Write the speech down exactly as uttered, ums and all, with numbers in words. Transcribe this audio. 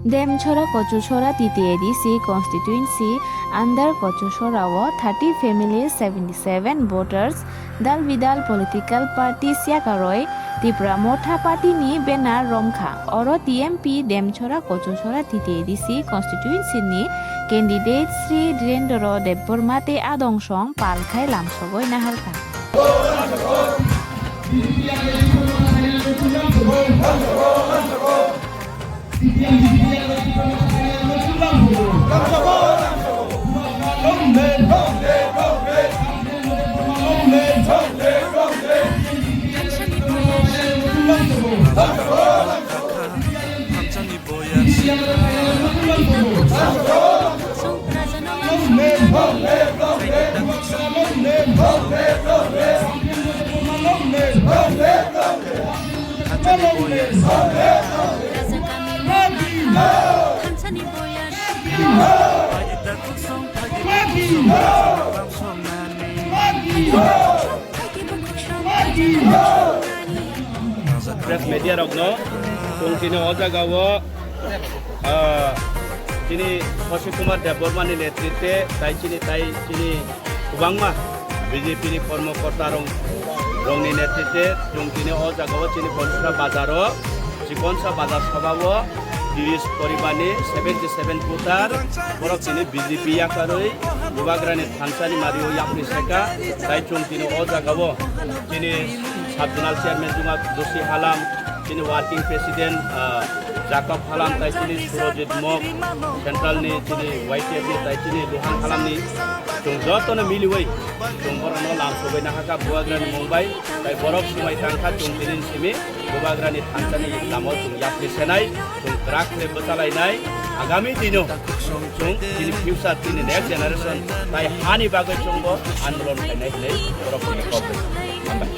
Demchora Kochuchora T T A D C constituency under Kochuchora o thirty families, seventy seven voters, dal bidal political parties yakaroi Tipra Motha Party ni banner romkha. Oro T M P Demchora Kochuchora T T A D C constituency ni candidate Sri Dhirendra Debbarma tei adong song pal khai lamsogoi naharkha. Press media rokno chwng tini o jagao, ah, chini Sasi Kumar Debbarma ni netritwe tai chini, tai chini kwbangma B J P ni kormokorta rok, rokni netritwe chwng tini o jagao chini Bonsugra bazaro, Chikonsa bazar sabao tiris poribarni seventy seven voter borok chini B J P yakarwi Bubagrani thansani mario yapri seka, tai chwng tini o jagao chini sub zonal chairman Juma Joshi Halam, chini working president, ah, Jacob Halam, tai chini Surojit Mok, central ni chini Y T F ni, tai chini Luhan Halam ni chwng jotono miliwi chwng borokno lamsogwi nahakha Bubagrani mung bai, tai borok swmai tangkha chwng tini simi Bubagrani thansani lama chwng yapri senai, chwng kwrak khe bwchalainai, agami dino chwng chini future, chini next generation tai hani bagwi chwngbo andolon khainai hinwi borokno kok rw. Hambai.